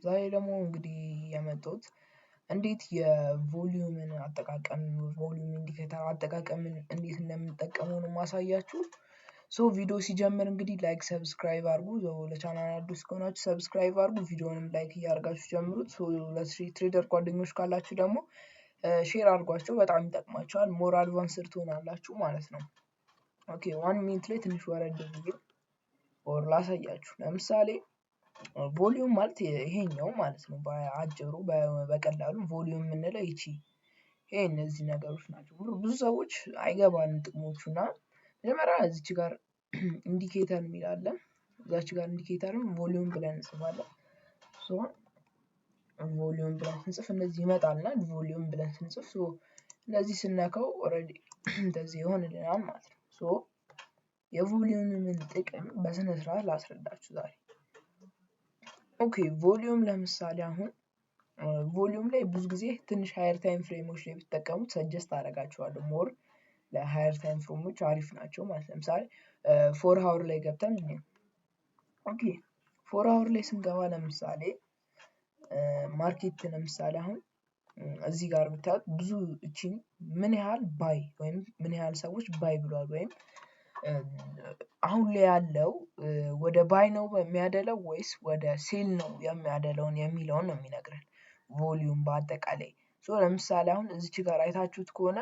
ዛሬ ደግሞ እንግዲህ የመጣሁት እንዴት የ volume ን አጠቃቀም፣ volume indicator አጠቃቀምን እንዴት እንደምንጠቀመው ነው ማሳያችሁ። So ቪዲዮ ሲጀምር እንግዲህ like፣ subscribe አድርጉ። ለቻናል አዲስ ከሆናችሁ subscribe አድርጉ። ቪዲዮንም like እያደረጋችሁ ጀምሩት። So ለ trader ጓደኞች ካላችሁ ደግሞ share አድርጓቸው፣ በጣም ይጠቅማቸዋል። More advanced ትሆናላችሁ ማለት ነው። Okay፣ 1 minute ላይ ትንሽ ወረድ ብዬ or ላሳያችሁ። ለምሳሌ volume ማለት ይሄኛው ማለት ነው። በአጭሩ በቀላሉ volume የምንለው ይቺ ይሄ እነዚህ ነገሮች ናቸው። ብዙ ሰዎች አይገባንም ጥቅሞቹ። እና መጀመሪያ እዚች ጋር indicator የሚል አለ። እዛች ጋር indicator ን volume ብለን እንጽፋለን። So volume ብለን ስንጽፍ እንደዚህ ይመጣልናል። Volume ብለን ስንጽፍ፣ so እንደዚህ ስነካው already እንደዚህ ይሆንልናል ማለት ነው። So የ volume ን ጥቅም በስነ ስርዓት ላስረዳችሁ ዛሬ። Okay፣ volume ለምሳሌ አሁን volume ላይ ብዙ ጊዜ ትንሽ higher time frame ኦች ላይ ብትጠቀሙት suggest አደርጋችኋለሁ። More ለ higher time frame ኦች አሪፍ ናቸው ማለት። ለምሳሌ 4 hour ላይ ገብተን፣ okay፣ 4 hour ላይ ስንገባ ለምሳሌ market ለምሳሌ አሁን እዚህ ጋር ብታዩት ብዙ እቺን ምን ያህል buy ወይም ምን ያህል ሰዎች buy ብለዋል ወይም አሁን ላይ ያለው ወደ buy ነው የሚያደለው ወይስ ወደ sell ነው የሚያደለውን የሚለውን ነው የሚነግረን volume በአጠቃላይ። So ለምሳሌ አሁን እዚች ጋር አይታችሁት ከሆነ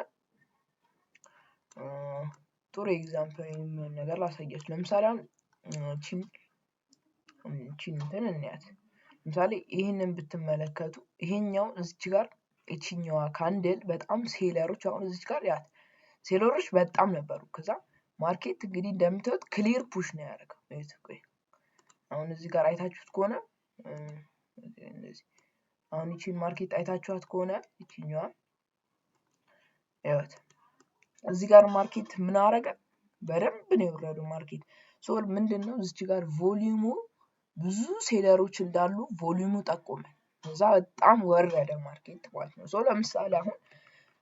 ጥሩ example የሚሆን ነገር ላሳያችሁ። ለምሳሌ አሁን እቺን እንትን እንያት። ለምሳሌ ይህንን ብትመለከቱ ይሄኛው እዚች ጋር ይችኛዋ candle በጣም seller ኦች፣ አሁን እዚች ጋር ያት seller ኦች በጣም ነበሩ። ከዛ market እንግዲህ እንደምታዩት clear push ነው ያደረገው። አሁን እዚህ ጋር አይታችሁት ከሆነ፣ አሁን ይቺን market አይታችኋት ከሆነ ይቺኛዋን ይኸውት፣ እዚህ ጋር market ምን አረገ? በደንብ ነው የወረደው market። So ምንድን ነው፣ እዚች ጋር volume ኡ ብዙ seller ኦች እንዳሉ volume ኡ ጠቆመ። እዛ በጣም ወረደ market ማለት ነው። So ለምሳሌ አሁን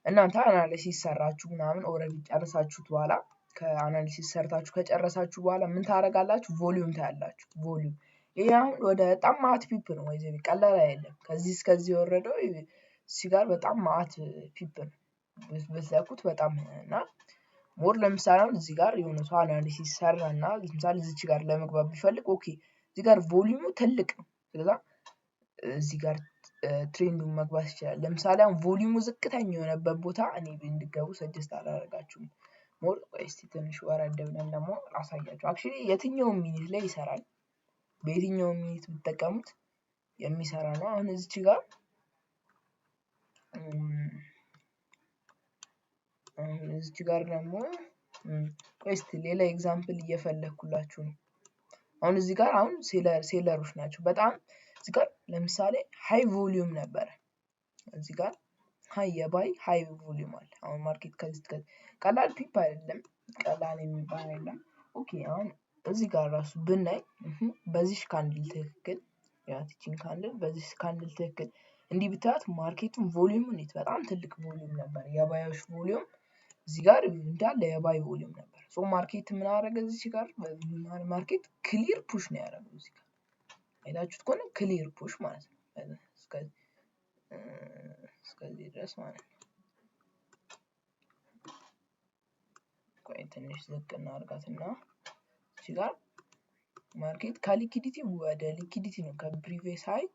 እናንተ analysis ሰራችሁ ምናምን፣ already ጨርሳችሁት በኋላ፣ ከ analysis ሰርታችሁ ከጨረሳችሁ በኋላ ምን ታደርጋላችሁ? Volume ታያላችሁ። Volume ይሄ አሁን ወደ በጣም ማአት pip ነው ወይ ቀላል አይደለም። ከዚህ እስከዚህ የወረደው እዚህ ጋር በጣም ማአት pip ነው ብትለኩት በጣም። እና more ለምሳሌ አሁን እዚህ ጋር የሆነ ሰው analysis ሰራ እና ለምሳሌ እዚች ጋር ለመግባት ቢፈልግ፣ okay፣ እዚህ ጋር volume ኡ ትልቅ ነው። ስለዛ እዚህ ጋር trend ኡን መግባት ይችላል። ለምሳሌ አሁን volume ኡ ዝቅተኛ የሆነበት ቦታ እኔ እንድገቡ suggest አላደርጋችሁም። More እስቲ ትንሽ ወረድ ብለን ደግሞ ላሳያችሁ። Actually የትኛውም minute ላይ ይሰራል። በየትኛውም minute ብትጠቀሙት የሚሰራ ነው። አሁን እዚች ጋር ደግሞ ቆይ እስቲ ሌላ example እየፈለግኩላችሁ ነው። አሁን እዚህ ጋር አሁን seller ኦች ናቸው በጣም። እዚህ ጋር ለምሳሌ high volume ነበረ። እዚህ ጋር high የ buy high volume አለ። አሁን market ከዚህ ከዚህ ቀላል pip አይደለም፣ ቀላል የሚባል አይደለም። Okay፣ አሁን እዚህ ጋር ራሱ ብናይ በዚህ candle ትክክል ያትችን candle በዚህ candle ትክክል እንዲህ ብታያት market ኡን volume እንዴት በጣም ትልቅ volume ነበር። የ buy ኦች volume እዚህ ጋር እንዳለ የ buy volume ነበር። So market ምን አደረገ? እዚህ ጋር market clear push ነው ያደረገው። እዚህ ጋር አይታችሁት ከሆነ clear push ማለት ነው። እስከዚህ ድረስ ማለት ነው። ቆይ ትንሽ ዝቅ እናድርጋትና እዚህ ጋር market ከ liquidity ወደ liquidity ነው፣ ከ previous high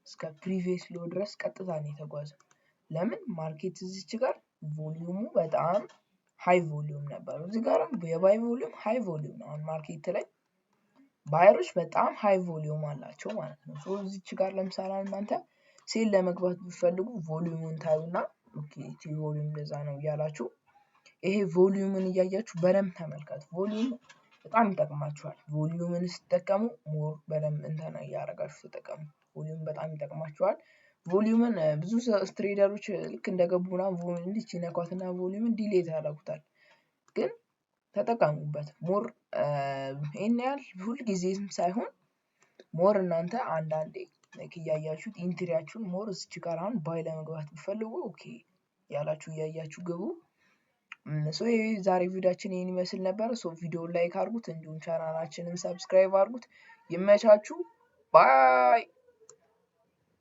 እስከ previous low ድረስ ቀጥታ ነው የተጓዘው። ለምን? Market እዚች ጋር volume ኡ በጣም high volume ነበረው። እዚህ ጋርም የ buy volume high volume ነው። አሁን market ላይ buyer ኦች በጣም high volume አላቸው ማለት ነው። So እዚች ጋር ለምሳሌ እናንተ sell ለመግባት ብትፈልጉ volume ኡን ታዩና okay፣ እቺ volume እንደዛ ነው እያላችሁ ይሄ volume ን እያያችሁ በደንብ ተመልከቱ። Volume በጣም ይጠቅማችኋል። Volume ን ስትጠቀሙ more በደንብ እንትን እያደረጋችሁ ተጠቀሙ። Volume በጣም ይጠቅማችኋል። Volume ን ብዙ trader ኦች ልክ እንደገቡ ምናምን እንዲች ይነኳትና volume ን delete ያደርጉታል። ግን ተጠቀሙበት። More ይሄን ያህል ሁል ጊዜም ሳይሆን more እናንተ አንዳንዴ like እያያችሁት entry ያችሁን more እዚች ጋር አሁን buy ለመግባት ብትፈልጉ okay ያላችሁ እያያችሁ ግቡ። So ዛሬ ቪዲዮአችን ይህን ይመስል ነበር። So ቪዲዮውን like አድርጉት፣ እንዲሁም ቻናላችንን subscribe አድርጉት። ይመቻችሁ። Bye.